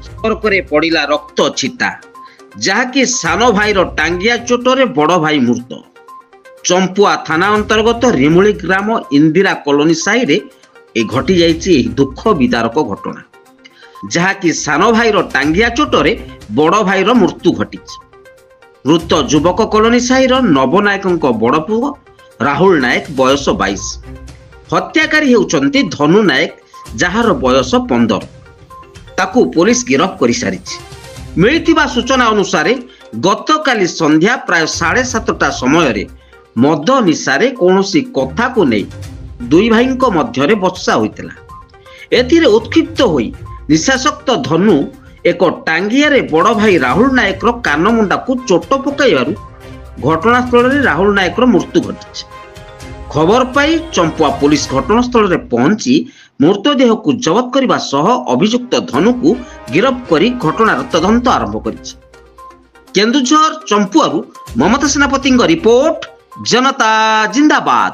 ସମ୍ପର୍କରେ ପଡ଼ିଲା ରକ୍ତ ଛିଟା, ଯାହାକି ସାନ ଭାଇର ଟାଙ୍ଗିଆ ଚୋଟରେ ବଡ଼ ଭାଇ ମୃତ। ଚମ୍ପୁଆ ଥାନା ଅନ୍ତର୍ଗତ ରିମୁଳି ଗ୍ରାମ ଇନ୍ଦିରା କଲୋନୀ ସାହିରେ ଏ ଘଟିଯାଇଛି ଏହି ଦୁଃଖ ବିଦାରକ ଘଟଣା, ଯାହାକି ସାନ ଭାଇର ଟାଙ୍ଗିଆ ଚୋଟରେ ବଡ଼ ଭାଇର ମୃତ୍ୟୁ ଘଟିଛି। ମୃତ ଯୁବକ କଲୋନୀ ସାହିର ନବ ନାୟକଙ୍କ ବଡ଼ ପୁଅ ରାହୁଲ ନାୟକ, ବୟସ 22। ହତ୍ୟାକାରୀ ହେଉଛନ୍ତି ଧନୁ ନାୟକ, ଯାହାର ବୟସ 15। ତାକୁ ପୋଲିସ ଗିରଫ କରିସାରିଛି। ମିଳିଥିବା ସୂଚନା ଅନୁସାରେ ଗତକାଲି ସନ୍ଧ୍ୟା ପ୍ରାୟ 7:30 ସମୟରେ ମଦ ନିଶାରେ କୌଣସି କଥାକୁ ନେଇ ଦୁଇ ଭାଇଙ୍କ ମଧ୍ୟରେ ବଚସା ହୋଇଥିଲା। ଏଥିରେ ଉତ୍କ୍ଷିପ୍ତ ହୋଇ ନିଶାସକ୍ତ ଧନୁ ଏକ ଟାଙ୍ଗିଆରେ ବଡ଼ ଭାଇ ରାହୁଲ ନାୟକର କାନମୁଣ୍ଡାକୁ ଚୋଟ ପକାଇବାରୁ ଘଟଣାସ୍ଥଳରେ ରାହୁଲ ନାୟକର ମୃତ୍ୟୁ ଘଟିଛି। ଖବର ପାଇ ଚମ୍ପୁଆ ପୋଲିସ ଘଟଣାସ୍ଥଳରେ ପହଞ୍ଚି ମୃତଦେହକୁ ଜବତ କରିବା ସହ ଅଭିଯୁକ୍ତ ଧନୁକୁ ଗିରଫ କରି ଘଟଣାର ତଦନ୍ତ ଆରମ୍ଭ କରିଛି। କେନ୍ଦୁଝର ଚମ୍ପୁଆରୁ ମମତା ସେନାପତିଙ୍କ ରିପୋର୍ଟ, ଜନତା ଜିନ୍ଦାବାଦ।